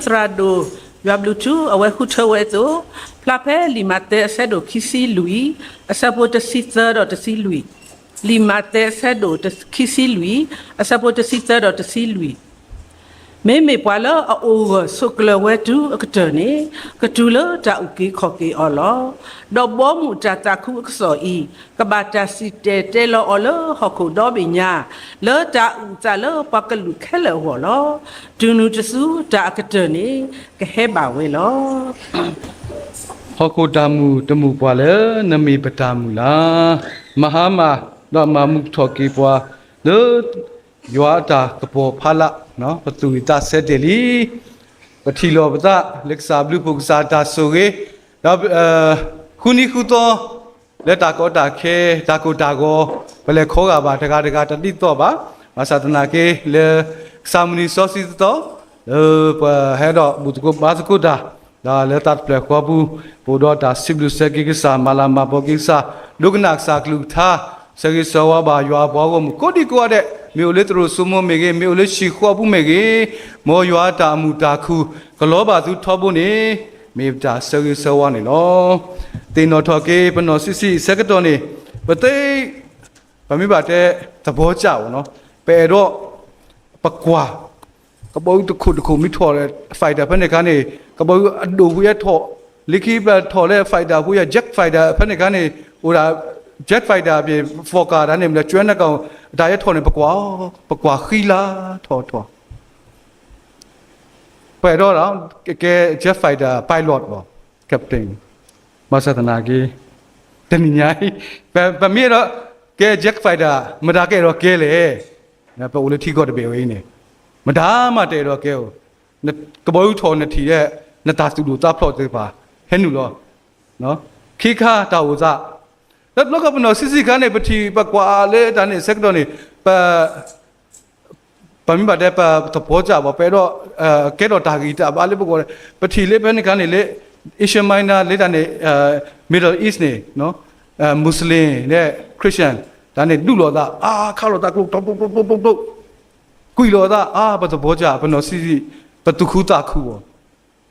သရၣ်ဒိၣ် ယွၤဘျုးထူ အဝဲဃုထၢဝဲအသိး, ဖျါဖဲလံာ်မးသဲအဆၢဒိၣ်ခံဆံလွံၢ်, အဆၢဖိတဆံသၢဒီးတဆံလွံၢ်, လံာ်မးသဲအဆၢဒိၣ်ခံဆံလွံၢ်, အဆၢဖိတဆံသၢဒီးတဆံလွံၢ်. မ့မ့ၢ်ပှၤလၢအအိၣ်ဂၢၢ်ဆိးကျၢၤဝဲတုၤအကတၢၢ်န့ၣ်, ကတုၤလၢတၢ်အုၣ်က့ၤခီၣ်က့ၤအီၤလီၤ. ဒီးဘီမုၢ်တၢ်သးခုအကစီၣ်အံၤ, ကဘၣ်တၢ်စံၣ်တဲၤတဲလီၤအီၤလၢဟီၣ်ခိၣ်ဒီဘ့ၣ်ညါ, လၢတၢ်အုၣ်အသးလၢပှၤကလုာ်ခဲလၢာ်အဂီၢ်လီၤ. တုၤနုၤတစုတၢ်အကတၢၢ်န့ၣ် ကဟဲဘၣ်ဝဲလီၤ. ဟီၣ်ခိၣ်တၢ်မုၢ်တမုၢ်ပှၢ်လၢနမ့ၢ်ပတၢ်မုၢ်လၢ်, မၤဟါမၢ်, ဒီးမၤမုာ်ထီၣ်က့ၤပှၤ, လၢ ယွၤအတၢ်ကပီၤဖးလၢ်, ပသူၣ်ဝံၣ်သးဆၢတဲာ်လံ, ပထံၣ်လိာ်ပသးလၢကစၢ်ဘျုးဖှိၣ်ကစၢ်တၢ်ဆိၣ်ဂ့ၤ, ဒီး ဃုနံၤဃုသီ လၢတၢ်ကီတၢ်ခဲ တၢ်ကိၢ်တၢ်ဂီၤ ပလဲၤခီဂာ်ဘၣ်တဂၤတဂၤတဒ်သိးဘၣ်, ဘၣ်ဆၣ်သနာ်က့လၢ ကစၢ်မုၢ်နံၤစီဆှံသီ လၢပဟဲဒီးဘူၣ်သကိးဘါသကိးတၢ်, ဒီးလၢသးတဖျၢၣ်ဃီပူၤ ပအိၣ်ဒီးတၢ်စံးဘျုးစံးဆၢက့ၤကစၢ် မၤလၤမၤကပီၤက့ၤကစၢ်, ဒိကနၣ်ကစၢ်ကလုၢ်ကထါ, ဆၢဂ့ၤဆၢဝါဘၣ်ယွၤအပှၤဂီၢ်မုၢ် ကိးဒံကိးဂၤဒဲး, မ့ၢ်အိၣ်လၢသရိာ်စိမိၤမ့ၢ်ဂ့ၤ, မ့ၢ်အိၣ်လၢဟံၣ်ဃီပူၤမ့ၢ်ဂ့ၤ, မ်ယွၤအတၢ်အမုာ်တၢ်ခုၣ် ကလီၤဘၣ်သုထီဘိန့ၣ် မ့ၢ်ပတၢ်ဆၢဂ့ၤဆၢဝါန့ၣ်လီၤ. သ့ၣ်နီၣ်ထီၣ်က့ၤ ပနီၢ်ဆံးဆံးအဆၢကတီၢ်န့ၣ် ပသ့ ပမ့ၢ်ဘၣ်တဲ သဘောကျ ဘၣ်နီၤ, ပအဲၣ်ဒိး ပကွၢ် ကဘီယူၤတခိၣ်တခိၣ်မ့ၢ်ထီၣ်လၢ fighter ဖဲန့ၣ်အခါန့ၣ် ကဘီယူၤအဒိၣ်ဖဲအထီၣ်, လၢခံပထီၣ်လၢ fighter ဖဲယၤ jet fighter ဖဲန့ၣ်အခါန့ၣ် အိၣ်ဒၣ် jet fighter ဖဲ Fokker တၢ်န့ၣ် မ့ၢ်လၢ ကၠွဲနကီၢ် အတၢ်ယဲထီၣ်န့ၣ် ပကွၢ်, ပကွၢ်ဃံလၤထီၣ်ထီၣ် ပအဲၣ်ဒိးဒီး ကဲ jet fighter pilot ဘၣ် captain ဘၣ်ဆၣ်သနာ်က့ တနံၤညါအံၤ ပမ့ၢ်အဲၣ်ဒိးကဲ jet fighter မတၤကအဲၣ်ဒိးကဲလဲၣ်. ပအိၣ်လၢထံကီၢ်တဘ့ၣ်ဝဲအံၤန့ၣ် မတၤမးတအဲၣ်ဒိးကဲဧိၤ, ကဘီယူၤထီၣ်နထံၣ်ဒီး နတၢ်သူၣ်ဒိၣ်သးဖျိးသ့ၣ်တဖၣ် ဟဲနုာ်လီၤ ခ့ခါတၢ်အိၣ်သး လၢပျီကီၢ်ပနီၢ်ဆံးဆံးခါန့ၣ် ပထံၣ်ပကွၢ်လၢတၢ်န့ၣ်အဆၢကတီၢ်န့ၣ် ပ ပမ့ၢ်ဘၣ်တဲပသပှၢ်ကၢ်ဘၣ် ပအဲၣ်ဒိး ကဲထီၣ်တၢ်ဂံၢ်တၢ်ဘါလၢပဂီၢ် ပထံၣ်လၢဖဲန့ၣ်အခါန့ၣ်လၢ Asia Minor လၢတၢ်န့ၣ် Middle East န့ၣ် Muslim ဒီး Christian တၢ်န့ၣ်ဒူၣ်လိာ်သး အါ ခးလိာ်သးကျိ ကျိ ကျိ ကျိ ကျိ ကျိ ကွံာ်လိာ်သး အါ ပသပှၢ်ကၢ် ပနီၢ်ဆံးဆံး ပသူၣ်ခုသးခုအီၤ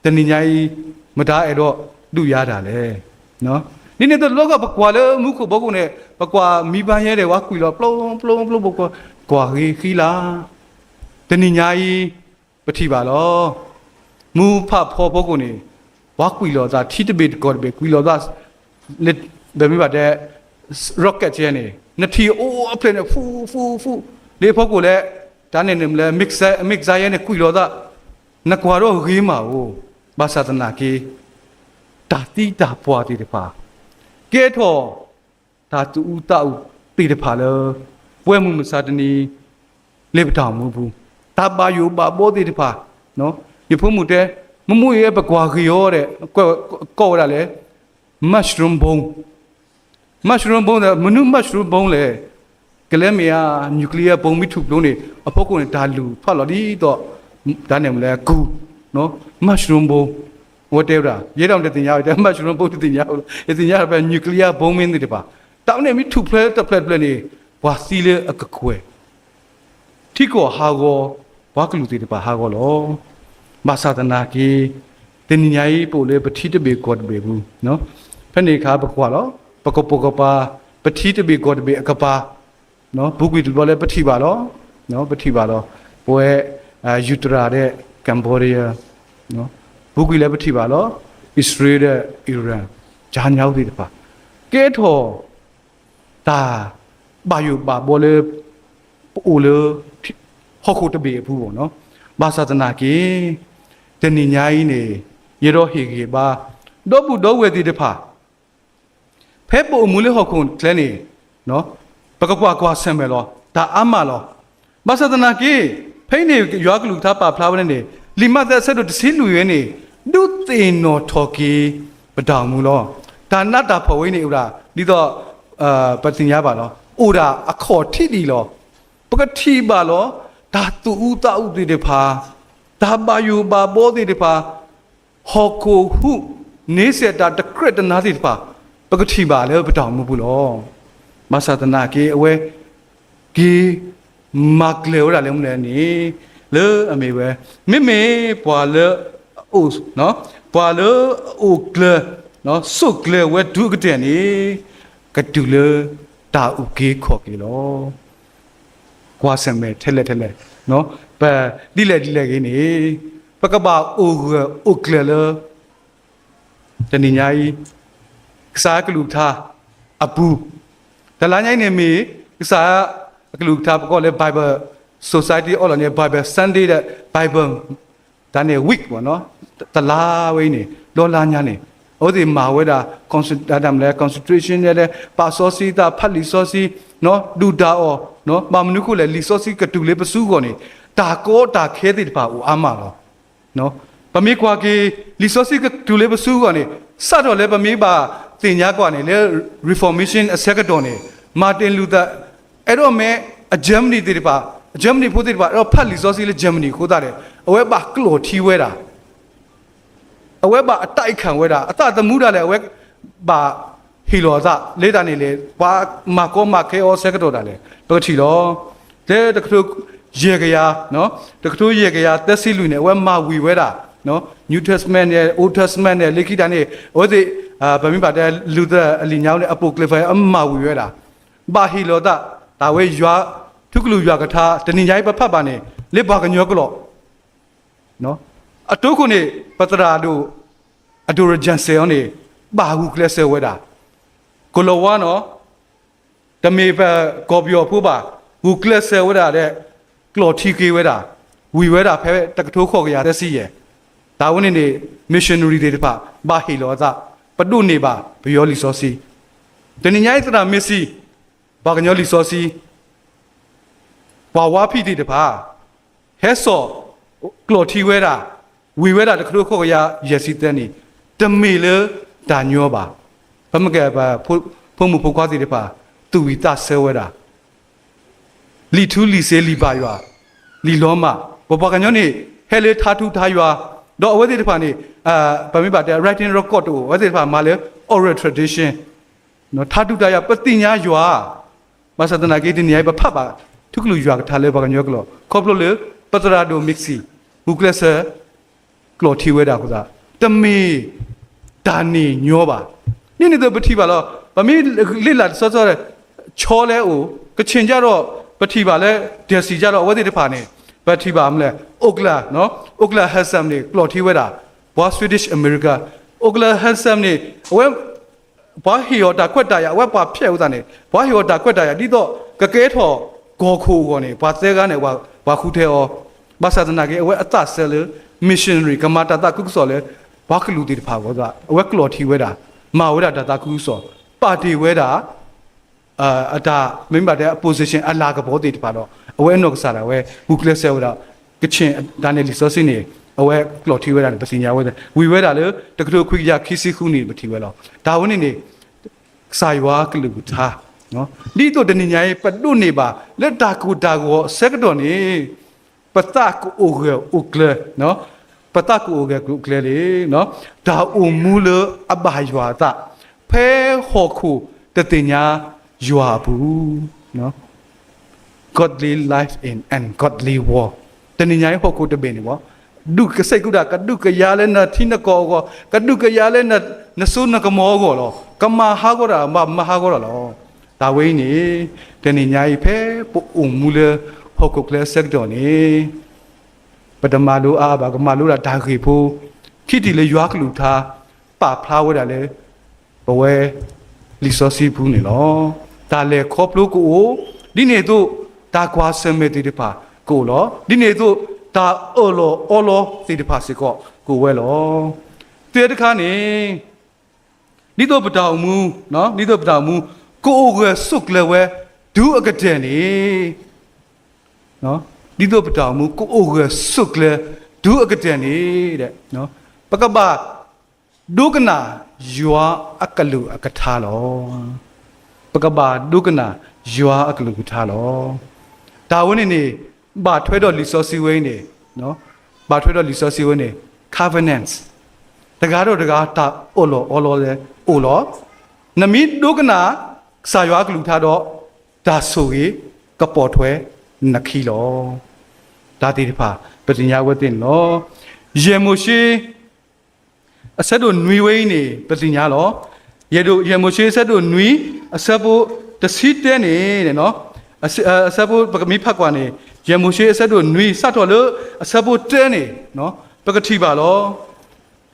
တနံၤညါအံၤ မတၤအဲၣ်ဒိးဒုးယၤတၢ်လဲၣ်. ဒ်န့ၣ်အသိးလၢပကွၢ်လၢမူခိၣ်ဘီခိၣ်န့ၣ် ပကွၢ်မံဘါယဲဒၣ် ပှၤကွံာ်လီၤ ပျိ ပျိ ပျိ ပကွၢ်ဂ့ၤဃံလၤ တနံၤညါအံၤ ပထံၣ်ဘၣ်လီၤ. မူဖးဖီဘီခိၣ်န့ၣ် ပှၤကွံာ်လိာ်သး ထံတဘ့ၣ်ကီၢ်တဘ့ၣ် ကွံာ်လိာ်သး လၢ ပမ့ၢ်ဘၣ်တဲ rocket ယဲန့ၣ် နထံၣ်အိၣ်အဖျဲၣ်န့ၣ် ဖူ ဖူ ဖူ လၢဖီခိၣ်လဲၣ် တၢ်န့ၣ်န့ၣ်လၢ missile ယဲန့ၣ် ကွံာ်လိာ်သး နကွၢ်ဒီးဂ့ၤမးဧိၤ, ဘၣ်ဆၣ်သနာ်က့ တၢ်သံတၢ်ပှၢ်သ့ၣ်တဖၣ် ကဲထီၣ် တၢ်သူၣ်အုးသးအုးသ့ၣ်တဖၣ်လၢ ပဝဲမုၢ်မဆါတနံၤ လၢပတၢ်အိၣ်မူပူၤ တၢ်ဘၣ်ယိၣ်ဘၣ်ဘီသ့ၣ်တဖၣ် ယဖိမုၣ်တဲ မ့ၢ်မ့ၢ်အံၤပကွၢ်ဂ့ၤအီၤဒီး ကိးဝဲဒၣ်လဲၣ် mushroom bomb, mushroom bomb မနုၤ mushroom bomb လဲၣ်, ကလဲၤမ့ၢ်ဧါ nuclear bomb မ့ၢ်ထူၣ်ဖျိန့ၣ် အဖီခိၣ်န့ၣ် တၢ်လူၢ်ဖးလီၤဒ်သိး တၢ်န့ၣ်မ့ၢ်လဲၣ် ကူၢ် mushroom bomb အဝဲတဲဝဲဒၣ် ယဲဒၣ်တသ့ၣ်ညါဝဲ တဲ mushroom bomb တသ့ၣ်ညါဝဲလီၤ ယသ့ၣ်ညါဖဲ nuclear bomb မ့ၢ်သ့ၣ်တဖၣ် တၢ်ဝဲန့ၣ်မ့ၢ်ထူၣ်ဖျိတဖျၢၣ်တဖျၢၣ်န့ၣ် ပှၤသံလၢအကကွဲၢ် ထံကီၢ်ဟးဂီၤ ပှၤကလုာ်သ့ၣ်တဖၣ်ဟးဂီၤလီၤ. ဘၣ်ဆၣ်သနာ်က့ တနံၤညါအံၤ ပအိၣ်လၢပထံတဘ့ၣ်ကီၢ်တဘ့ၣ်ပူၤ, ဖဲန့ၣ်အခါ ပကွၢ်လီၤ ပကပိာ်ကပၤ ပထံတဘ့ၣ်ကီၢ်တဘ့ၣ်အကပၤ, ပူၤကွံာ်တဘျီလၢပထံၣ်ဘၣ်လီၤ, ပထံၣ်ဘၣ်လီၤ, ပဝဲ ယူတရၤဒီး Cambodia, ပူၤကွံာ်လၢပထံၣ်ဘၣ်လီၤ, အံၣ်စရ့လးဒီး Iran, ကၠါညါသ့ၣ်တဖၣ် ကဲထီၣ် တၢ်ဘၣ်ယိၣ်ဘၣ်ဘီလၢ ပအိၣ်လၢ ဟီၣ်ခိၣ်တဘ့ၣ်အပူၤဘၣ်နီၤ, ဘၣ်ဆၣ်သနာ်က့ တနံၤညါအံၤန့ၣ် ယအဲၣ်ဒိးဟ့ၣ်ဂံၢ်ဘါ ဒီပုၢ်ဒီဝဲၢ်သ့ၣ်တဖၣ် ဖဲပအိၣ်မူလၢဟီၣ်ခိၣ်ချၢန့ၣ် ပကကွၢ်ကွၢ်ဆၢၣ်မဲာ်လီၤ တၢ်အါမးလီၤ. ဘၣ်ဆၣ်သနာ်က့ ဖဲအံၤန့ၣ် ယွၤကလုၢ်ကထါပာ်ဖျါဝဲန့ၣ်န့ၣ် လံာ်မးသဲအဆၢဒိၣ်တဆံလွံၢ်ဝဲန့ၣ် ဒုးသ့ၣ်နီၣ်ထီၣ်က့ၤ ပတၢ်အိၣ်မူလီၤ. တၢ်နးတၢ်ဖှီၣ်ဝဲအံၤန့ၣ် အိၣ်ဒၣ် ဒ်သိး ပသ့ၣ်ညါဘၣ်လီၤ. အိၣ်ဒၣ်အခီၣ်ထံးဒံးလီၤ. ပကထံၣ်ဘၣ်လီၤ. တၢ်သူၣ်အုးသးအုးသ့ၣ်တဖၣ်, တၢ်ဘၣ်ယိၣ်ဘၣ်ဘီသ့ၣ်တဖၣ်, ဟီၣ်ခိၣ်ဟူးန့ဆၢၣ်တၢ်တကြၢးတနါသ့ၣ်တဖၣ်, ပကထံၣ်ဘၣ်လၢပတၢ်အိၣ်မူပူၤလီၤ. ဘၣ်ဆၣ်သနာ်က့ အဝဲ က့ၤမၤကျၢၤဝဲဒၣ်လၢမနုၤလဲၣ်န့ၣ် လၢအမ့ၢ်ဝဲ မ့မ့ၢ်ပှၤလၢ အိၣ်, ပှၤလၢအအိၣ်ကျၢၤ, ဆိၣ်ကျၢၤဝဲဒၣ်အကတၢၢ်န့ၣ်, ကတုၤလၢတၢ်အုၣ်က့ၤခီၣ်က့ၤလီၤ. ကွၢ်ဆၢၣ်မဲာ်ထဲလဲၣ်ထဲလဲၣ်, ပဒ်လဲၣ်ဒ်လဲၣ်ဂ့ၤန့ၣ်, ပကဘၣ်အိၣ်ဂၢၢ်အိၣ်ကျၢၤလၢ တနံၤညါအံၤ, ကစၢ်အကလုၢ်ကထါအပူၤ, တလါညါအံၤန့ၣ်မ့ၢ် ကစၢ်အကလုၢ်ကထါ ပကိးလၢ Bible Society အီလီၤန့ၣ် Bible Sunday ဒီး Bible တၢ်န့ၣ် week တလါဝဲအံၤန့ၣ် ဒီလါညါန့ၣ် အဝဲသ့ၣ်မၤဝဲဒၣ် တၢ်မနုၤလဲၣ် concentration လဲၣ် ပာ်စီဆှံသး ဖးလံာ်စီဆှံ ဒုၣ်တၢ်အီၣ် ဘၣ်မနုၤအဃိလဲၣ် လံာ်စီဆှံကတုၤလၢပစုအဂီၢ်န့ၣ် တၢ်ကီတၢ်ခဲသ့ၣ်တဖၣ်အိၣ်အါမးလီၤ. ပမ့ၢ်ကွၢ်က့ၤ လံာ်စီဆှံကတုၤလၢပစုအဂီၢ်န့ၣ် စးထီၣ်လၢပမ့ၢ်ဘၣ်သ့ၣ်ညါကွၢ်န့ၣ် လၢ Reformation အဆၢကတီၢ်န့ၣ် Martin Luther အဲၣ်ဒိးမ့ၢ်အ Germany သ့ၣ်တဖၣ် Germany ဖိသ့ၣ်တဖၣ် အဲၣ်ဒိးဖးလံာ်စီဆှံလၢ Germany အဃိသတးဒီး အဝဲဘၣ်ကျိာ်ထံဝဲဒၣ် အဝဲဘၣ်အတၢ်အံးခၣ်ဝဲဒၣ် အသးသမူဒၣ်လဲာ် အဝဲဘၣ်ဟ့ၣ်လီၤအသးလၢတၢ်န့ၣ်လဲၣ် ပှၤမၤကီမၤခဲအီၤဆၢကတီၢ်ဒၣ်လဲာ် ပကထံၣ်လီၤ. လၢတကထိယဲၢ်ကယၤ, တကထိယဲၢ်ကယၤသၢဆံလွံၢ်န့ၣ် အဝဲမၤဝံၤဝဲဒၣ် New Testament န့ၣ် Old Testament န့ၣ် လၢခံတၢ်န့ၣ် အဝဲသ့ၣ် ပမ့ၢ်ဘၣ်တဲ Luther အလံာ်ညါန့ၣ် အပိာ်ကျဲဖဲအမၤဝံၤဝဲဒၣ် ဘၣ်ဟ့ၣ်လီၤသး တၢ်ဝဲယွၤ ထူကလုၢ်ယွၤကထါ တနံၤညါအံၤပဖးဘၣ်န့ၣ် လၢပှၤကညီကျိာ် အတိခိၣ်န့ၣ် ပသရၣ်ဒိၣ် အဒိၣ်ရၣ်စဲးအီၤန့ၣ် ဘၣ်ဂုာ်ကျဲးစၢးဝဲဒၣ် ကလီၤဝါနီၤ တမ့ၢ်ပကီၢ်ပယီၤဖိဘၣ် ဂုာ်ကျဲးစၢးဝဲဒၣ်ဒီး ကျိာ်ထံက့ၤဝဲဒၣ် ဝံၤဝဲဒၣ်ဖဲတကထိဃိးကယၤသၢဆံယဲၢ် တၢ်ဝဲန့ၣ်န့ၣ် missionary သ့ၣ်တဖၣ် ဘၣ်ဟ့ၣ်လီၤအသး ပဒိးန့ၢ်ဘၣ်ပယီၤလံာ်စီဆှံ တနံၤညါအံၤသရၣ်မ့ၢ်စံး ပှၤကညီလံာ်စီဆှံ ပှၤဝါဖံးသ့ၣ်တဖၣ် ဟဲစိာ်ကျိာ်ထံဝဲဒၣ် ဝံၤဝဲဒၣ်တကထိဃိးကယၤယဲၢ်ဆံသၢနံၣ် တမ့ၢ်လၢတၢ်ညီဘၣ်. ပမ့ၢ်ကဲ ဖိမုၣ်ဖိခွါသ့ၣ်တဖၣ် သူၣ်ဝံၤသးဆၢဝဲဒၣ် လံာ်ထူလံာ်စ့လံာ်ဘၣ်ယွၤ လံာ်လီၤမၢ် ပပှၤကညီန့ၣ် ဟဲလၢထါထူထါယွၤ ဒီးအဝဲသ့ၣ်တဖၣ်န့ၣ် ပမ့ၢ်ဘၣ်တဲ writing record တအိၣ် အဝဲသ့ၣ်တဖၣ်မၤလၢ oral tradition ထါထူထါယွၤ ပသ့ၣ်ညါယွၤ ဘၣ်ဆၣ်သနာ်က့ တနံၤအံၤပဖးဘၣ် ထူကလုၢ်ယွၤကထါလၢပှၤကညီကျိာ် ခီဖျိလၢ ပသရၣ်ဒိၣ် Maxey ဂုာ်ကျဲးစၢး ကျိာ်ထံဝဲဒၣ်အဃိသတး တမ့ၢ်တၢ်န့ၣ်ညီဘၣ်. ဒ်န့ၣ်အသိးပထံၣ်ဘၣ်လီၤ. ပမ့ၢ်လ့ၢ်လၢ်တဆီဆီ ခၠီလဲအိၣ် ကခ့ၣ်ကၢ်ဒီး ပထံၣ်ဘၣ်လၢ ဒဲးစံၣ်ကၢ်ဒီး အဝဲသ့ၣ်တဖၣ်န့ၣ် ပထံၣ်ဘၣ်မနုၤလဲၣ် Oakland, Oakland Handsome န့ၣ် ကျိာ်ထံဝဲဒၣ် ပှၤ Swedish American, Oakland Handsome န့ၣ် အဝဲ ပှၤဟ့ၣ်အီၤတၢ်ခွဲးတၢ်ယာ် အဝဲပှၤဖျဲးအဃိသတးန့ၣ် ပှၤဟ့ၣ်အီၤတၢ်ခွဲးတၢ်ယာ် ဒ်သိးကကဲထီၣ်ကီၢ်ခိၣ်အဂီၢ်န့ၣ် ပှၤသၢဂၤန့ၣ် ပှၤဃုထၢအီၤ ဘၣ်ဆၣ်သနာ်က့ အဝဲအသးစဲလၢ missionary ကမၤတၢ်သးခုကစီၣ်လၢ ပှၤကလုာ်သ့ၣ်တဖၣ်အဂီၢ် အဝဲကျိာ်ထံဝဲဒၣ် မၤဝဲဒၣ်တၢ်သးခုကစီၣ် ပာ်တ့ၢ်ဝဲဒၣ် အတၢ်မ့ၢ်ဘၣ်တဲ အ position အလၤကပီၤသ့ၣ်တဖၣ်ဒီး အဝဲအနီၢ်ကစၢ်ဒၣ်ဝဲ ဂုာ်ကျဲးစၢးဝဲဒၣ် ကခ့ၣ်တၢ်န့ၣ်လံာ်စီဆှံန့ၣ် အဝဲကျိာ်ထံဝဲဒၣ်န့ၣ် ပသ့ၣ်ညါဝဲ ဝံၤဝဲဒၣ်လၢ တကထိခွံကယၤခံဆံဃုနံၣ် ပထံၣ်ဝဲလီၤ. တၢ်ဝဲန့ၣ်န့ၣ် ကစၢ်ယွၤကလုၢ်ကထါ ဒ်သိးတနံၤညါအံၤ ပဒိးန့ၢ်ဘၣ်လၢတၢ်ကိၢ်တၢ်ဂီၤအဆၢကတီၢ်န့ၣ် ပသးကအိၣ်ဂၢၢ်အိၣ်ကျၢၤ ပသးကအိၣ်ဂၢၢ်အိၣ်ကျၢၤလံ တၢ်အိၣ်မူလၢအဘၣ်ယွၤအသး ဖဲဟီၣ်ခိၣ်တသ့ၣ်ညါယွၤအပူၤ godly life in ungodly world တနံၤညါအံၤဟီၣ်ခိၣ်တဘ့ၣ်န့ၣ် ဒုးကစဲးကူဒၣ် ကဒုးကယၤလၢနထံနကီၢ်အဂီၢ် ကဒုးကယၤလၢနစိနကမီၤအဂီၢ်လီၤ. ကမၤဟးဂီၤတၢ် မၤမၤဟးဂီၤတၢ်လီၤ. တၢ်ဝဲအံၤန့ၣ် တနံၤညါအံၤဖဲပအိၣ်မူလၢဟီၣ်ခိၣ်ချၢအဆၢကတီၢ်န့ၣ် ပတမၤလိအါအါဘၣ် ကမၤလိဒၣ်တၢ်ဂ့ၢ်ဖိ ခံထံၣ်လၢယွၤကလုၢ်ကထါ ပာ်ဖျါဝဲဒၣ်လၢ ပဝဲလံာ်စီဆှံပူၤန့ၣ်လီၤ. တၢ်လဲၤခီဖျိကအိၣ်, ဒ်န့ၣ်အသိး တၢ်ကွၢ်ဆၢၣ်မဲာ်သ့ၣ်တဖၣ်ကအိၣ်လီၤ. ဒ်န့ၣ်အသိး တၢ်အၢၣ်လီၤအီလီၤသ့ၣ်တဖၣ်စ့ၢ်ကီးကအိၣ်ဝဲလီၤ. သၢတခါန့ၣ် ဒ်သိးပတၢ်အိၣ်မူ, ဒ်သိးပတၢ်အိၣ်မူ ကအိၣ်ဂၢၢ်ဆိးကျၢၤဝဲ တုၤအကတၢၢ်န့ၣ် ဒ်သိးပတၢ်အိၣ်မူ ကအိၣ်ဂၢၢ်ဆိးကျၢၤ တုၤအကတၢၢ်န့ၣ် ပကဘၣ်ဒိကနၣ်ယွၤအကလုၢ်အကထါလီၤ. ပကဘၣ်ဒိကနၣ်ယွၤအကလုၢ်ကထါလီၤ. တၢ်ဝဲန့ၣ်န့ၣ် ဘၣ်ထွဲဒီးလံာ်စီဆှံဝဲအံၤန့ၣ်, ဘၣ်ထွဲဒီးလံာ်စီဆှံဝဲန့ၣ် covenants တဂၤဒီးတဂၤ တၢ်အၢၣ်လီၤအီလီၤလၢအိၣ်လီၤ. နမ့ၢ်ဒိကနၣ် ကစၢ်ယွၤအကလုၢ်ကထါဒီး တၢ်ဆိၣ်ဂ့ၤကပိာ်ထွဲနခံလီၤ. တၢ်သ့ၣ်တဖၣ် ပသ့ၣ်ညါဝဲသ့ၣ်န့ၣ်လီၤ. ယဲၢ်မိၤၡ့ အဆၢဒိၣ်နွံဝဲအံၤန့ၣ် ပသ့ၣ်ညါလီၤ. ယဲၢ်ဒိၣ်, ယဲၢ်မိၤၡ့အဆၢဒိၣ်နွံ အဆၢဖိတဆံတၢန့ၣ်, အဆၢဖိပကမ့ၢ်ဖးကွၢ်န့ၣ်, ယဲၢ်မိၤၡ့အဆၢဒိၣ်နွံ စးထီၣ်လၢအဆၢဖိတၢန့ၣ်, ပကထံၣ်ဘၣ်လီၤ.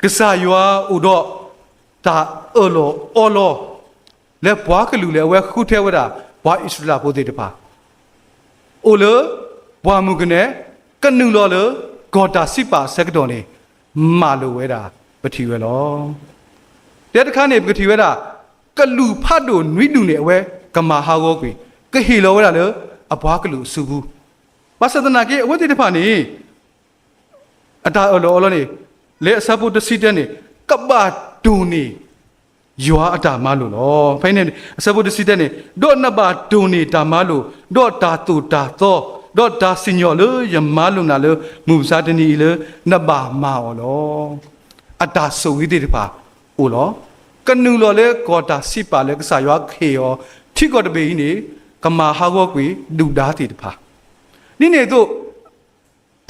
ကစၢ်ယွၤအိၣ်ဒီးတၢ်အၢၣ်လီၤအီလီၤ လၢပှၤကလုာ်လၢအဝဲဃုထၢဝဲဒၣ် ပှၤအံၣ်စရ့လးဖိသ့ၣ်တဖၣ် အိၣ်လၢပှၢ်မုၢ်ကနဲ, ကနုာ်လီၤလၢကီၢ်တၢ်စံးပာ်အဆၢကတီၢ်န့ၣ် မၤလိာ်ဝဲဒၣ် ပထံၣ်ဝဲလီၤ. တဲတခါန့ၣ် ပကထံၣ်ဝဲဒၣ် ကလူးဖးဒိၣ်နွံဒူၣ်န့ၣ် အဝဲကမၤဟးဂီၤကွံာ် ကဟ့ၣ်လီၤဝဲဒၣ်လၢအပှၤကလုာ်အစုပူၤ, ဘၣ်ဆၣ်သနာ်က့ အဝဲသ့ၣ်တဖၣ်န့ၣ် အတၢ်အၢၣ်လီၤအီလီၤန့ၣ် လၢအဆၢဖိတဆံတၢန့ၣ် ကဘၣ်တိၢ်န့ၢ် ယွၤအတၢ်မၤလိာ်လီၤ. ဖဲန့ၣ် အဆၢဖိတဆံတၢန့ၣ်, ဒီးနဘၣ်တိၢ်န့ၢ်တၢ်မၤလိာ်, ဒီးတၢ်သိၣ်တၢ်သီ, ဒီးတၢ်စံၣ်ညီၣ်လၢယမၤလိာ်နၤလၢမုၢ်မဆါတနံၤအံၤလၢနဘၣ်မၤအီၤလီၤ. အတၢ်ဆိၣ်ဂ့ၤသ့ၣ်တဖၣ်အိၣ်လီၤ. ကနုာ်လီၤလၢကီၢ်တၢ်စံးပာ်လၢကစၢ်ယွၤကဟ့ၣ်အီၤ ထံကီၢ်တဘ့ၣ်အံၤန့ၣ် ကမၤဟးဂီၤကွံာ်ဒုၣ်ဒါသ့ၣ်တဖၣ်, ဒ်န့ၣ်အသိး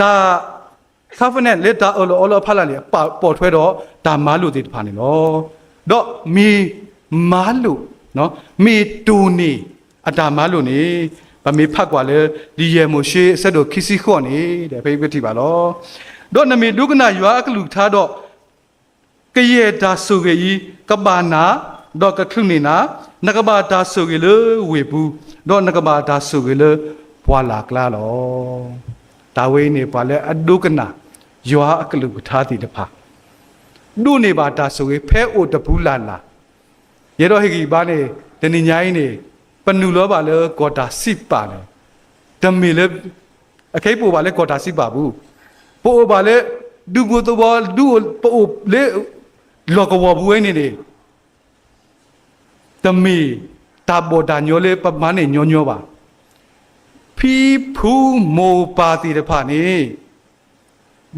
တၢ် covenant လၢတၢ်အၢၣ်လီၤအီလီၤအဖီလာ်န့ၣ် ပာ်ပိာ်ထွဲဒီးတၢ်မၤလိာ်သ့ၣ်တဖၣ်န့ၣ်လီၤ. ဒီးမ့ၢ်မၤလိာ်, မ့ၢ်တိၢ်န့ၢ်အတၢ်မၤလိာ်န့ၣ်, ပမ့ၢ်ဖးကွၢ်လၢ လံာ်ယဲၢ်မိၤၡ့အဆၢဒိၣ်ခံဆံဃိးန့ၣ် ဒီးဖဲအံၤပထံၣ်ဘၣ်လီၤ. ဒီးနမ့ၢ်ဒိကနၣ်ယွၤအကလုၢ်ကထါဒီး ကယဲၢ်တၢ်ဆိၣ်ဂ့ၤအံၤ ကဘၣ်နၤ, ဒီးကချုးန့ၢ်နၤ, နကဘၣ်တၢ်ဆိၣ်ဂ့ၤလၢဝ့ၢ်ပူၤ, ဒီးနကဘၣ်တၢ်ဆိၣ်ဂ့ၤလၢပှၢ်လၢ်ကျါလီၤ. တၢ်ဝဲအံၤန့ၣ် ပှၤလၢအဒိကနၣ်ယွၤအကလုၢ်ကထါသ့ၣ်တဖၣ် ဒိးန့ၢ်ဘၣ်တၢ်ဆိၣ်ဂ့ၤဖဲအိၣ်တပူၤလၢ်လၢ်, ယအဲၣ်ဒိးဟ့ၣ်ဂံၢ်ဘါန့ၣ် တနံၤညါအံၤန့ၣ် ပနုာ်လီၤဘၣ်လၢကီၢ်တၢ်စံးပာ်န့ၣ်, တမ့ၢ်လၢ အခဲအံၤပအိၣ်ဘၣ်လၢကီၢ်တၢ်စံးပာ်ပူၤ, ပအိၣ်ဘၣ်လၢ ဒူဖိသဝီ, ဒူ ပအိၣ်လၢ လီၢ်ကဝီၤပူၤဝဲန့ၣ်န့ၣ် တမ့ၢ်တၢ်ဘီၣ်တၢ်ညီလၢပမၤန့ၢ်ညီညီဘၣ်. ဖံဖုမိၢ်ပၢ်သ့ၣ်တဖၣ်န့ၣ်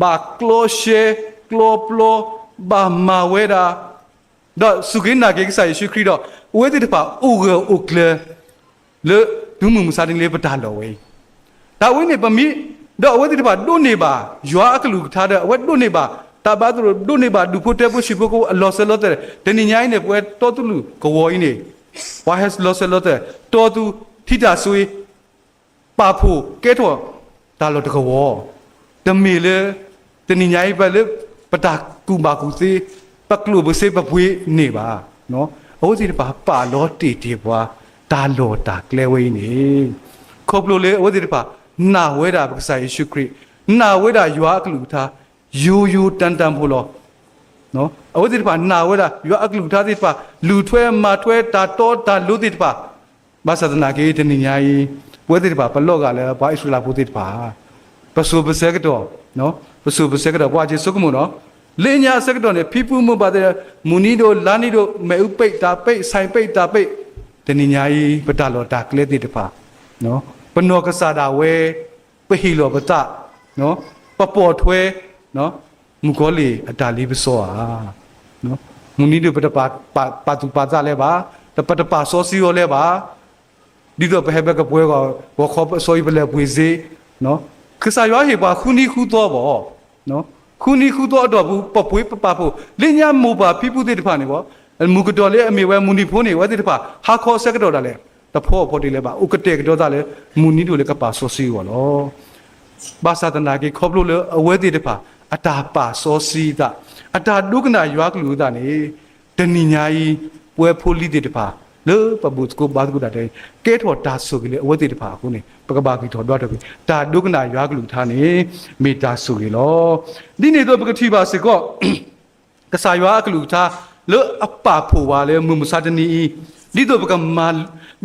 ဘၣ်ကျီရှဲကျီပျီ, ဘၣ်မၤဝဲဒၣ်, ဒီးစူၢ်က့ၤနာ်က့ၤကစၢ်ယ့ၣ်ၡူးခရံာ်ဒီး အဝဲသ့ၣ်တဖၣ်အိၣ်ဂၢၢ်အိၣ်ကျၢၤ လၢတုၤမုၢ်မဆါတနံၤလၢပတၢ်လီၢ်ဝဲအံၤ, တၢ်ဝဲန့ၣ်ပမ့ၢ်, ဒီးအဝဲသ့ၣ်တဖၣ်ဒိးန့ၢ်ဘၣ်ယွၤအကလုၢ်ကထါဒီး အဝဲဒိးန့ၢ်ဘၣ်တၢ်ဘါသရိာ်, ဒိးန့ၢ်ဘၣ်ဒူၣ်ဖိထၢဖိဆံးဖိကိးအလီၤစၢၤလီၤသွဲၣ်, တနံၤညါအံၤန့ၣ် ပဝဲတီသူၣ်လၢ်ကဝီၤအံၤန့ၣ် ပှၤဟဲလီၤစၢၤလီၤသွဲၣ်, တီသူၣ်ထံတၢ်စွ့ ပာ်ဖှိၣ်ကဲထီၣ်တၢ်လီၢ်တကဝီၤ, တမ့ၢ်လၢ တနံၤညါအံၤပလၢ ပတၢ်ကူၣ်ဘၣ်ကူၣ်သ့, ပကျိၣ်ပစ့ပပှ့ၤန့ၢ်ဘၣ်. အဝဲသ့ၣ်တဖၣ်ပာ်လီၤတ့ၢ်တ့ၢ်ပှၤ တၢ်လီၢ်တၢ်ကျဲဝဲအံၤန့ၣ်, ခီဖျိလၢအဝဲသ့ၣ်တဖၣ် နာ်ဝဲဒၣ်ပကစၢ်ယ့ၣ်ၡူးခရံာ်, နာ်ဝဲဒၣ်ယွၤအကလုၢ်ကထါ ယိယိတၢ်တၢ်ဖိလီၤ. အဝဲသ့ၣ်တဖၣ်နာ်ဝဲဒၣ် ယွၤအကလုၢ်ကထါသ့ၣ်တဖၣ် လူၤထွဲမၤထွဲတၢ်တီတၢ်လိၤသ့ၣ်တဖၣ်, ဘၣ်ဆၣ်သနာ်က့ တနံၤညါအံၤ ပဝဲသ့ၣ်တဖၣ် ပလီၤဂာ်လၢပှၤအံၣ်စရ့လးဖိသ့ၣ်တဖၣ် ပစိၤပဆၢကတီၢ်, ပစိၤပဆၢကတီၢ် ပှၤက့ၤဆိကမိၣ်နီၤ, လၢညါအဆၢကတီၢ်န့ၣ် ဖံဖုမိၢ်ပၢ်သ့ၣ် မုၢ်နံၤဒိၣ်လါနံၤဒိၣ် မ့ၣ်အူပိတ်တၢ်ပိတ် ဆိုင်ပိတ်တၢ်ပိတ်, တနံၤညါအံၤ ပတၢ်လီၢ်တၢ်ကျဲသ့ၣ်တဖၣ် ပနီၢ်ကစၢ်ဒၣ်ဝဲ ပဟ့ၣ်လီၤပသး, ပပိာ်ထွဲ မုၣ်ကီၤလံၢ်အတၢ်လ့ပစီဧါ. မုၢ်နံၤဒိၣ် ပတပာ်သူၣ်ပာ်သးလၢၤဘၣ်, ပတပာ်စီဆှံအီၤလၢၤဘၣ်, ဒ်သိးပဟဲဘၢကပှဲၤဂီၤ ဂီၤခီစီအံၤပလဲၤပှ့ၤစ့, ကစၢ်ယွၤဟ့ၣ်ပှၤဃုနံၤဃုသီဘၣ်, ဃုနံၤဃုသီအတီၢ်ပူၤ ပပှ့ၤပပာ်ဖှိၣ် လၢညါမိၢ်ပၢ်ဖံဖုသ့ၣ်တဖၣ်န့ၣ်ဘၣ်, မုၢ်ကတီၤလၢအမ့ၢ်ဝဲမုၢ်နံၤဖိန့ၣ် အဝဲသ့ၣ်တဖၣ် ဟါခီအဆၢကတီၢ်ဒၣ်လဲာ် တဖီအဖီတ့ၢ်လၢၤဘၣ် အိၣ်ကတဲာ်ကတီၤသးလၢ မုၢ်နံၤဒိၣ်လၢကပာ်စီဆှံအဂီၢ်လီၤ. ဘၣ်ဆၣ်သနာ်က့ ခီဖျိလၢအဝဲသ့ၣ်တဖၣ် အတၢ်ပာ်စီဆှံသး, အတၢ်ဒိကနၣ်ယွၤကလုၢ်အသးန့ၣ် တနံၤညါအံၤ ပဝဲဖိလံၤသ့ၣ်တဖၣ် လၢပဘူၣ်သကိးဘါသကိးတၢ်ဒီး ကဲထီၣ်တၢ်ဆိၣ်ဂ့ၤလၢအဝဲသ့ၣ်တဖၣ်အဃိန့ၣ် ပကဘၣ်ဂံၢ်ထီၣ်ဒွးထီၣ်က့ၤ တၢ်ဒိကနၣ်ယွၤကလုၢ်ကထါန့ၣ် မ့ၢ်တၢ်ဆိၣ်ဂ့ၤလီၤ. ဒ်န့ၣ်အသိးပကထံၣ်ဘၣ်စ့ၢ်ကီး ကစၢ်ယွၤအကလုၢ်ကထါ လၢအပာ်ဖှိၣ်ဝဲလၢမုၢ်မဆါတနံၤအံၤ, ဒ်သိးပကမၤ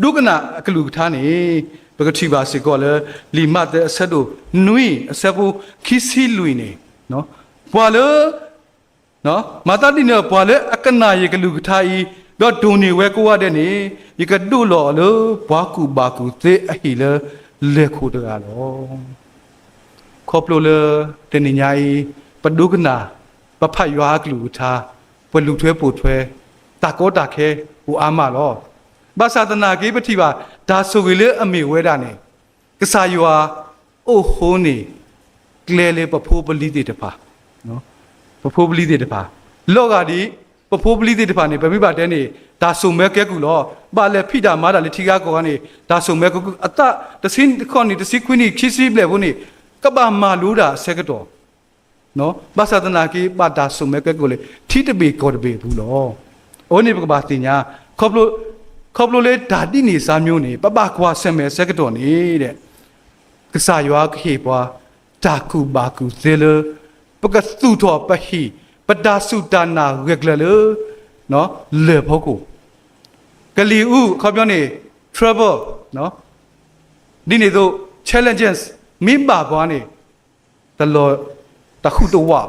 ဒိကနၣ်အကလုၢ်ကထါန့ၣ် ပကထံၣ်ဘၣ်စ့ၢ်ကီးလၢ လံာ်မးသဲအဆၢဒိၣ်နွံ အဆၢဖိခံဆံလွံၢ်န့ၣ်, ပှၤလၢ မၤသးဒ်န့ၣ် ပှၤလၢအကနၣ်ယကလုၢ်ကထါအံၤ ဒီးတိၢ်န့ၢ်ဝဲကိးဂၤဒဲးန့ၣ် ယကဒိးလီၤအီၤလၢပှၤကူၣ်ဘၣ်ကူၣ်သ့အဟံၣ်လၢလဲၤခိၣ်တဂၤလီၤ. ခီဖျိလၢတနံၤညါအံၤ ပဒိကနၣ် ပဖးယွၤအကလုၢ်ကထါ ပလူၤထွဲပိာ်ထွဲ တၢ်ကီတၢ်ခဲအိၣ်အါမးလီၤ. ဘၣ်ဆၣ်သနာ်က့ ပထံၣ်ဘၣ် တၢ်ဆိၣ်ဂ့ၤလၢအမ့ၢ်ဝဲဒၣ်န့ၣ် ကစၢ်ယွၤအိၣ်ဃိန့ၣ် ကျဲလၢပဖိပလံၤသ့ၣ်တဖၣ်, ပဖိပလံၤသ့ၣ်တဖၣ် လီၤဂာ်ဒ်အံၤ, ပဖိပလံၤသ့ၣ်တဖၣ်န့ၣ် ပမ့ၢ်ဘၣ်တဲန့ၣ် တၢ်ဆိၣ်မဲကဲကုၢ်လီၤ. ဘၣ်လဲၤဖံးတၢ်မၤတၢ်လၢထံဂၤကီၢ်ဂၤန့ၣ် တၢ်ဆိၣ်မဲကဲကုၢ်, အသးတဆံဃိးနံၣ်, တဆံခွံနံၣ်, ခံဆံဘျဲၣ်ဖိန့ၣ် ကဘၣ်မၤလိတၢ်အဆၢကတီၢ်, ဘၣ်ဆၣ်သနာ်က့ ဘၣ်တၢ်ဆိၣ်မဲကဲကုၢ်လၢ ထံတဘ့ၣ်ကီၢ်တဘ့ၣ်အပူၤလီၤ. အဝဲန့ၣ်ပကဘၣ်သ့ၣ်ညါ, ခီဖျိ, ခီဖျိလၢတၢ်ဒ်န့ၣ်အသိးမ့ၢ်န့ၣ် ပဘၣ်ကွၢ်ဆၢၣ်မဲာ်အဆၢကတီၢ်န့ၣ် ကစၢ်ယွၤကဟ့ၣ်ပှၤ တၢ်ကူၣ်ဘၣ်ကူၣ်သ့လၢ ပကသူၣ်ထီၣ်ပဟံၣ်, ပတၢ်စူၢ်တၢ်နာ်ဂၢၢ်ကျၢၤလၢ လၢၢ်ဖီခိၣ်, ကလံၤအူ အခီပညီန့ၣ် trouble, ဒ်န့ၣ်အသိး challenges မ့ၢ်ဘၣ်ပှၤန့ၣ် တလီၤ, တဃူတဝးဘၣ်.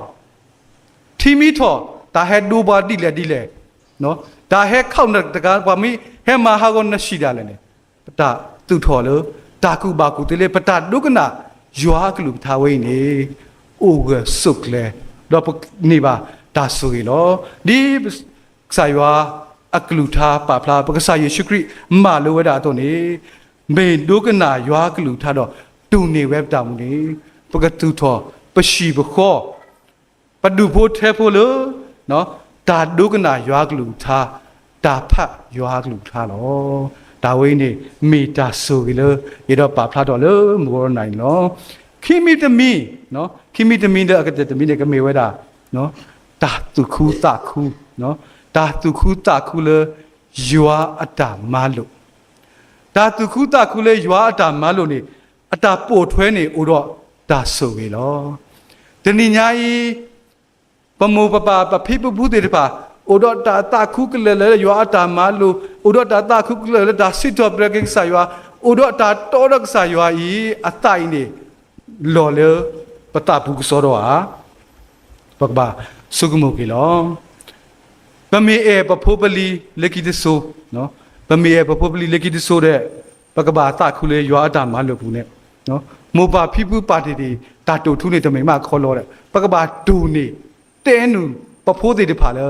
ထံမ့ၢ်ထီၣ် တၢ်ဟဲဒိပှၤဒ်လဲၣ်ဒ်လဲၣ်, တၢ်ဟဲခီၣ်နၢ်တကး ပှၤမ့ၢ်ဟဲမၤဟးဂီၤနဆံးဒၣ်လဲာ်န့ၣ် ပတၢ်သူၣ်ထီၣ်လၢ တၢ်ကူၣ်ဘၣ်ကူၣ်သ့လၢ ပတၢ်ဒိကနၣ်ယွၤအကလုၢ်ကထါဝဲအံၤန့ၣ် အိၣ်ဂၢၢ်ဆိးကျၢၤ, ဒီးပန့ၢ်ဘၣ်တၢ်ဆိၣ်ဂ့ၤလီၤ. ဒ်ကစၢ်ယွၤအကလုၢ်ကထါပာ်ဖျါ ပကစၢ်ယ့ၣ်ၡူးခရံာ်မၤလိဝဲဒၣ်အသိးန့ၣ် မ့ၢ်ဒိကနၣ်ယွၤအကလုၢ်ကထါဒီး တူၢ်န့ၢ်ဝဲပတၢ်မူန့ၣ် ပကသူၣ်ထီၣ် ပဟံၣ်ပဃီ ပဒူၣ်ဖိထၢဖိလၢ တၢ်ဒိကနၣ်ယွၤအကလုၢ်ကထါ, တၢ်ဖးယွၤအကလုၢ်ကထါလီၤ. တၢ်ဝဲအံၤန့ၣ် မ့ၢ်တၢ်ဆိၣ်ဂ့ၤလၢ ယအဲၣ်ဒိးပာ်ဖျါထီၣ်လၢမုၢ်ဂီၤနၤအံၤန့ၣ်လီၤ. ခံမံၤတမံၤ, ခံမံၤတမံၤလၢအကတၢၢ်တမံၤန့ၣ် ကမ့ၢ်ဝဲဒၣ် တၢ်သူၣ်ခုသးခု, တၢ်သူၣ်ခုသးခုလၢ ယွၤအတၢ်မၤလိာ်, တၢ်သူၣ်ခုသးခုလၢယွၤအတၢ်မၤလိာ်န့ၣ် အတၢ်ပိာ်ထွဲန့ၣ် အိၣ်ဒီးတၢ်ဆိၣ်ဂ့ၤလီၤ. တနံၤညါအံၤ ပမိၢ်ပပၢ်ပဖံပဖုသ့ၣ်တဖၣ် အိၣ်ဒီးတၢ်သးခုကလၢာ်လၢယွၤအတၢ်မၤလိာ်, အိၣ်ဒီးတၢ်သးခုကလၢာ်လၢတၢ်စံးထီၣ်ပတြၢၤက့ၤကစၢ်ယွၤ, အိၣ်ဒီးတၢ်တီဒီးကစၢ်ယွၤအံၤ အသးအံၤန့ၣ် လီၤလၢပသးပူၤကစီဒီဧါ, ပကဘၣ်ဆိကမိၣ်က့ၤလီၤ. ပမ့ၢ်အဲၣ်ပဖိပလံၤလၢခံတစိၤ, ပမ့ၢ်အဲၣ်ပဖိပလံၤလၢခံတစိၤဒီး ပကဘၣ်သးခုလၢယွၤအတၢ်မၤလိာ်ပူၤန့ၣ်, မိၢ်ပၢ်ဖံဖုပာ်တ့ၢ်တ့ၢ် တၢ်တိာ်ထူန့ၣ် တမ့ၢ်မးခီလီၤဒီး ပကဘၣ်တိၢ်န့ၢ် တဲနုာ်ပဖိသ့ၣ်တဖၣ်လၢ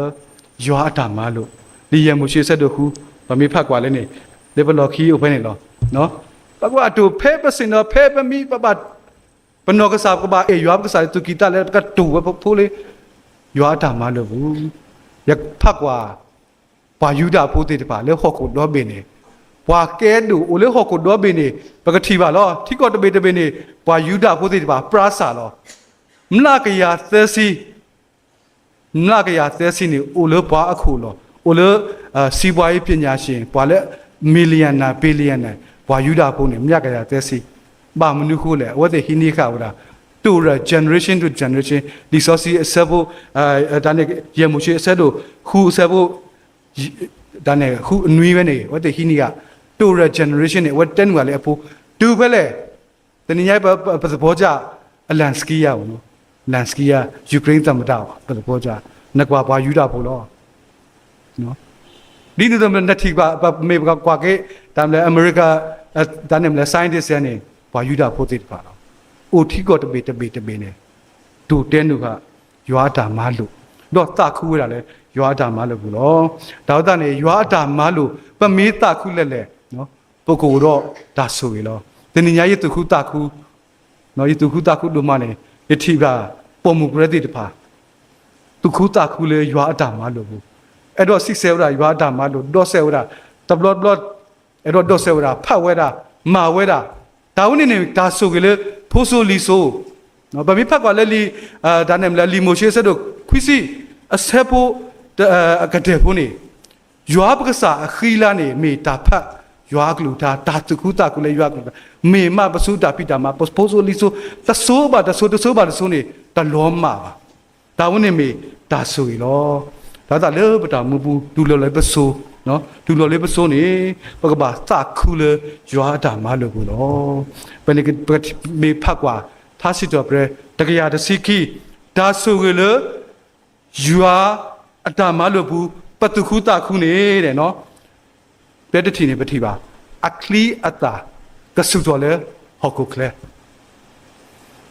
ယွၤအတၢ်မၤလိာ်, ဒ်ယဲၢ်မိၤၡ့အဆၢဒိၣ်ဃု, ပမ့ၢ်ဖးကွၢ်လၢန့ၣ် လၢပလီၢ်ခံအိၣ်ဖဲန့ၣ်လီၤ. ပကဘၣ်တိၢ်ဖဲပဆ့ၣ်နီၤ ဖဲပမံ ပဘၣ် ပနီၢ်ကစၢ် ပကဘၣ်အဲၣ်ယွၤပကစၢ်လၢသူၣ်ကံၢ်သးလဲ ပကတိၢ်ဝဲပဖိလၢ ယွၤအတၢ်မၤလိာ်ပူၤ, ယဖးကွၢ် ပှၤယူဒၤဖိသ့ၣ်တဖၣ်လၢဟီၣ်ခိၣ်ဒီဘ့ၣ်န့ၣ်, ပှၤကဲဒိၣ်အိၣ်လၢဟီၣ်ခိၣ်ဒီဘ့ၣ်န့ၣ် ပကထံၣ်ဘၣ်လီၤ. ထံကီၢ်တဘ့ၣ်တဘ့ၣ်န့ၣ် ပှၤယူဒၤဖိသ့ၣ်တဖၣ် ပြၢစၢ်လီၤ. မျးကယၤသၢဆံ မျးကယၤသၢဆံန့ၣ် အိၣ်လၢပှၤအခိၣ်လီၤ. အိၣ်လၢ စီးပွားရေးပညာရှင် ပှၤလၢ millionaire billionaire ပှၤယူဒၤဖိန့ၣ် မျးကယၤသၢဆံ, ဘၣ်မနုၤဃိလဲၣ် အဝဲသ့ၣ်ဟံးန့ၢ်ဃာ်ဝဲဒၣ် တိၢ်ရၢ် generation to generation လံာ်စီဆှံအဆၢဖိ တၢ်န့ၣ် ယဲၢ်မိၤၡ့အဆၢဒိၣ်ဃုအဆၢဖိ တၢ်န့ၣ် ဃုအနွံဝဲန့ၣ် အဝဲသ့ၣ်ဟံးန့ၢ်ဃာ် တိၢ်ရၢ် generation န့ၣ် အဝဲတဲနုာ်ဃာ်လၢအဖိ တုၤဖဲလဲၣ် တနံၤညါ ပ ပ ပသဘီကၢ် Zelenskyy ယါ Zelenskyy ယါ Ukraine သမ္မတ ပသဘီကၢ် နကွၢ်ပှၤယူဒၤဖိလီၤ. ဒ်န့ၣ်အသိး နထံၣ်ဘၣ် ပမ့ၢ်ပကကွၢ်က့ၤ တၢ်မနုၤလဲၣ် အမဲရကၤ တၢ်န့ၣ်မနုၤလဲၣ် scientist န့ၣ် ပှၤယူဒၤဖိသ့ၣ်တဖၣ်လီၤ. အိၣ်ထံကီၢ်တဘ့ၣ်တဘ့ၣ်တဘ့ၣ်န့ၣ် တိၢ်တဲနုာ်ဃာ် ယွၤအတၢ်မၤလိာ် ဒီးသးခုဝဲဒၣ်လၢ ယွၤအတၢ်မၤလိာ်ပူၤလီၤ. တၢ်ဝဲသတးန့ၣ် ယွၤအတၢ်မၤလိာ် ပမ့ၢ်သးခုလဲၣ်လဲၣ် ပကအိၣ်ဒီးတၢ်ဆိၣ်ဂ့ၤလီၤ. တနံၤညါယသူၣ်ခုသးခု ယသူၣ်ခုသးခုဒိၣ်မးန့ၣ် ယထံၣ်ဘၣ်ပိာ်မုၣ်ပြၢသ့ၣ်တဖၣ် သူၣ်ခုသးခုလၢယွၤအတၢ်မၤလိာ်ပူၤ, အဲၣ်ဒိးစံးဆၢဝဲဒၣ်ယွၤအတၢ်မၤလိာ် ဒီးစဲးဝဲဒၣ် တဘျီတဘျီ အဲၣ်ဒိးဒီးစဲးဝဲဒၣ် ဖးဝဲဒၣ် မၤဝဲဒၣ်, တၢ်ဝဲန့ၣ်န့ၣ် တၢ်ဆိၣ်ဂ့ၤလၢဖိစိၤလံၤစိၤ, ပမ့ၢ်ဖးကွၢ်လၢလံာ် တၢ်န့ၣ်မနုၤလဲၣ် လံာ်မိၤၡ့အဆၢဒိၣ်ခွံဆံ အဆၢဖိ အကတၢၢ်ဖိန့ၣ် ယွၤပကစၢ်အဃံလၤန့ၣ် မ့ၢ်တၢ်ဖးယွၤအကလုၢ်ကထါ တၢ်သူၣ်ခုသးခုလၢယွၤအကလုၢ်ကထါ, မ့ၢ်မးပစိၤတၢ်ဖံးတၢ်မၤ ပဖိစိၤလံၤစိၤ တစိၤဘၣ်တစိၤ တစိၤဘၣ်တစိၤန့ၣ် တလီၤမၢ်ဘၣ်. တၢ်ဝဲန့ၣ်မ့ၢ်တၢ်ဆိၣ်ဂ့ၤလီၤ. တၢ်သးလၢပတၢ်မူပူၤ တူၢ်လိာ်လၢပစိၤ, တူၢ်လိာ်လၢပစိၤန့ၣ် ပကဘၣ်သးခုလၢယွၤအတၢ်မၤလိာ်ပူၤလီၤ. ပန့ၣ် ပမ့ၢ်ဖးကွၢ် ထါစံးထီၣ်ပတြၢၤ တကယၤတဆံခံ တၢ်ဆိၣ်ဂ့ၤလၢ ယွၤအတၢ်မၤလိာ်ပူၤ ပသူၣ်ခုသးခုန့ၣ် တဲတထံၣ်န့ၣ် ပထံၣ်ဘၣ် အချံအသၣ်ကဆူၣ်ထီၣ်လၢဟီၣ်ခိၣ်ချၢ,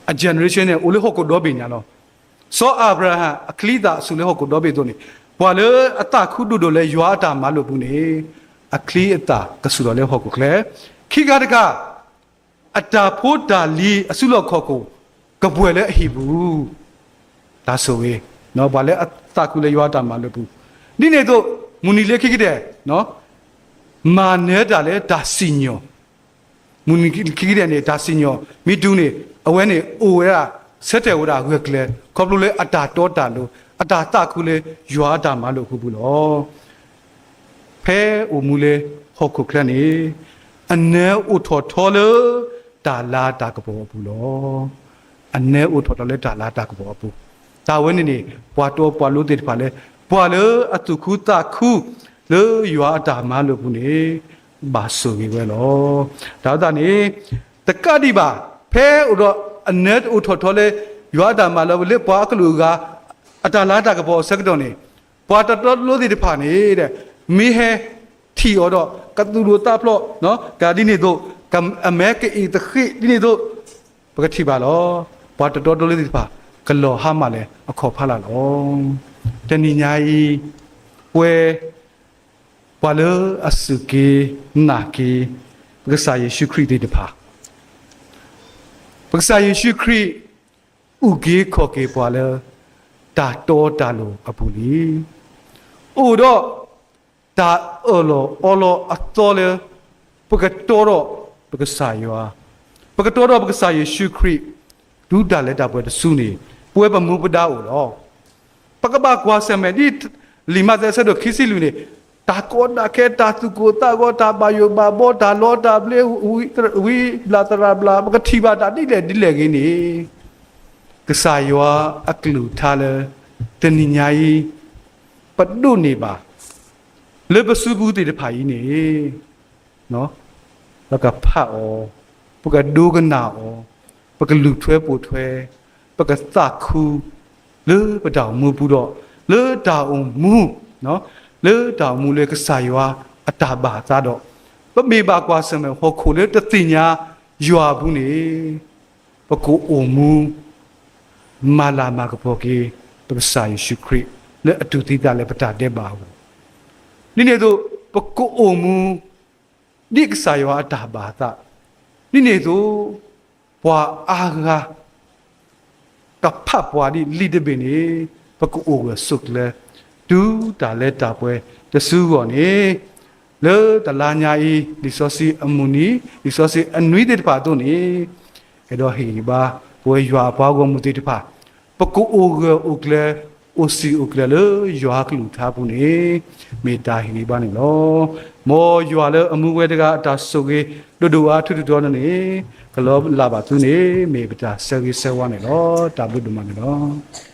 အ generation န့ၣ် အိၣ်လၢဟီၣ်ခိၣ်ဒီဘ့ၣ်ညါလီၤ. စီၤအၤဘြၤဟၣ် အချံအသၣ်ဆူၣ်လၢဟီၣ်ခိၣ်ဒီဘ့ၣ်အသိးန့ၣ် ပှၤလၢအသးခုဒိၣ်ဒိၣ်လၢယွၤအတၢ်မၤလိာ်ပူၤန့ၣ် အချံအသၣ်ကဆူၣ်ထီၣ်လၢဟီၣ်ခိၣ်ချၢ, ခံခါတခါ အတၢ်ဖိတၢ်လံၤအစုလီၢ်ခီၣ်ခိၣ် ကပှဲၤလၢအဟံၣ်ပူၤ, တၢ်ဆိၣ်ဂ့ၤ ပှၤလၢအသးခုလၢယွၤအတၢ်မၤလိာ်အပူၤ, ဒ်န့ၣ်အသိး မုၢ်နံၤလၢခံကတၢၢ် မၤနၢၤတၢ်လၢတၢ်စံၣ်ညီၣ်, မုၢ်နံၤခံကတၢၢ်န့ၣ် တၢ်စံၣ်ညီၣ်မ့ၢ်တုၤန့ၣ် အဝဲန့ၣ်အိၣ်ဝဲဒၣ် ဆၢတဲာ်ဝဲဒၣ်ဂၢၢ်ကျၢၤ ခီဖျိလၢအတၢ်တီတၢ်လိၤ အတၢ်သးခုလၢယွၤအတၢ်မၤလိာ်အဃိပူၤလီၤ. ဖဲအိၣ်မူလၢဟီၣ်ခိၣ်ချၢန့ၣ် အနၢအိၣ်ထီၣ်ထီလၢတၢ်လၤတၢ်ကပီၤအပူၤလီၤ. အနၢအိၣ်ထီၣ်ထီလၢတၢ်လၤတၢ်ကပီၤအပူၤ, တၢ်ဝဲန့ၣ်န့ၣ် ပှၤတီပှၤလိသ့ၣ်တဖၣ်လၢ ပှၤလၢအသူၣ်ခုသးခု လၢယွၤအတၢ်မၤလိာ်အပူၤန့ၣ် ဘၣ်ဆိၣ်ဂ့ၤဝဲလီၤ. တၢ်ဝဲသတးန့ၣ် တကးဒံးဘၣ် ဖဲအိၣ်ဒီးအနၢတအိၣ်ထီၣ်ထီလၢ ယွၤအတၢ်မၤလိာ်လၢပှၤအကလုာ်အဂၤ အတၢ်လၤတၢ်ကပီၤအဆၢကတီၢ်န့ၣ် ပှၤတီတီလိသ့ၣ်တဖၣ်န့ၣ် မ့ၢ်ဟဲထံၣ်အီၤဒီး ကသူၣ်ဒိၣ်သးဖျိး ကဒ်န့ၣ်အသိး အမဲာ်ကအ့ၣ်သဃ့ဒ်န့ၣ်အသိး ပကထံၣ်ဘၣ်လီၤ. ပှၤတီတီလိသ့ၣ်တဖၣ် ကလီၤဟါမၢ်လၢအခီၣ်ဖးလၢ်လီၤ. တနံၤညါအံၤ ပဝဲ ပှၤလၢအစူၢ်က့ၤနာ်က့ၤ ပကစၢ်ယ့ၣ်ၡူးခရံာ်သ့ၣ်တဖၣ် ပကစၢ်ယ့ၣ်ၡူးခရံာ် အုၣ်က့ၤခီၣ်က့ၤပှၤလၢ တၢ်တီတၢ်လိၤအပူၤလံ. အိၣ်ဒီး တၢ်အၢၣ်လီၤအီလီၤအသီလၢ ပကတီဒီးပကစၢ်ယွၤ, ပကတီဒီးပကစၢ်ယ့ၣ်ၡူးခရံာ် တုၤတၢ်လၢတၢ်ပှဲၤတစုန့ၣ် ပဝဲပမူပဒါအိၣ်လီၤ. ပကဘၣ်ကွၢ်ဆၢၣ်မဲာ်ဒ် လံာ်မးသဲအဆၢဒိၣ်ခံဆံလွံၢ်န့ၣ် တၢ်ကီတၢ်ခဲ တၢ်သူၣ်ကိၢ်သးဂီၤ တၢ်ဘၣ်ယိၣ်ဘၣ်ဘီ တၢ်လီတၢ်ဘျ့ ဝံဘျၣ်သရၣ်ဘျၣ် ပကထံၣ်ဘၣ်တၢ်ဒ်လဲၣ်ဒ်လဲၣ်ဂ့ၤန့ၣ် ကစၢ်ယွၤအကလုၢ်ကထါလၢ တနံၤညါအံၤ ပဒိးန့ၢ်ဘၣ် လၢပစုပူၤသ့ၣ်တဖၣ်အံၤန့ၣ် ပကဖးအီၤ, ပကဒိကနၣ်အီၤ, ပကလူၤထွဲပိာ်ထွဲ, ပကသးခု လၢပတၢ်အိၣ်မူပူၤဒီး လၢတၢ်အိၣ်မူ, လၢတၢ်အိၣ်မူလၢကစၢ်ယွၤအတၢ်ဘၣ်အသးဒီး ပမ့ၢ်ဘၣ်ကွၢ်ဆၢၣ်မဲာ်ဟီၣ်ခိၣ်လၢတသ့ၣ်ညါယွၤအပူၤန့ၣ် ပကအိၣ်မူ မၤလၤမၤကပီၤက့ၤ ပကစၢ်ယ့ၣ်ၡူးခရံာ် လၢအတူၢ်သံသးလၢပတၢ်ဒဲးဘးအဂီၢ်, ဒ်န့ၣ်အသိး ပကအိၣ်မူ ဒ်ကစၢ်ယွၤအတၢ်ဘၣ်အသး, ဒ်န့ၣ်အသိး ပှၤအါဂၤ ကဖးပှၤဒ်လံာ်တဘ့ၣ်န့ၣ် ပကအိၣ်ဂၢၢ်ဆိးကျၢၤ တုၤတၢ်လၢတၢ်ပှဲၤတစုအဂီၢ်န့ၣ် လၢတလါညါအံၤ လံာ်စီဆှံအမုၢ်နံၤ လံာ်စီဆှံအနွံသ့ၣ်တဖၣ်အသိးန့ၣ် အဲၣ်ဒိးဟ့ၣ်ဂံၢ်ဘါ ပဝဲယွၤအပှၤဂီၢ်မုၢ်သ့ၣ်တဖၣ် ပကအိၣ်ဂၢၢ်အိၣ်ကျၢၤ အိၣ်စံၣ်အိၣ်ကျၢၤလၢယွၤအကလုၢ်ကထါပူၤန့ၣ် မ့ၢ်တၢ်ဟ့ၣ်ဂံၢ်ဘါန့ၣ်လီၤ. မ်ယွၤလၢအမူဝဲတဂၤအတၢ်ဆိၣ်ဂ့ၤ ဒိၣ်ဒိၣ်အါထူတတီန့ၣ် ကလီၤလးဘၣ်သုန့ၣ် မ့ၢ်ပတၢ်ဆၢဂ့ၤဆၢဝါန့ၣ်လီၤ. တၢ်ဘျုးဒိၣ်မးန့ၣ်လီၤ.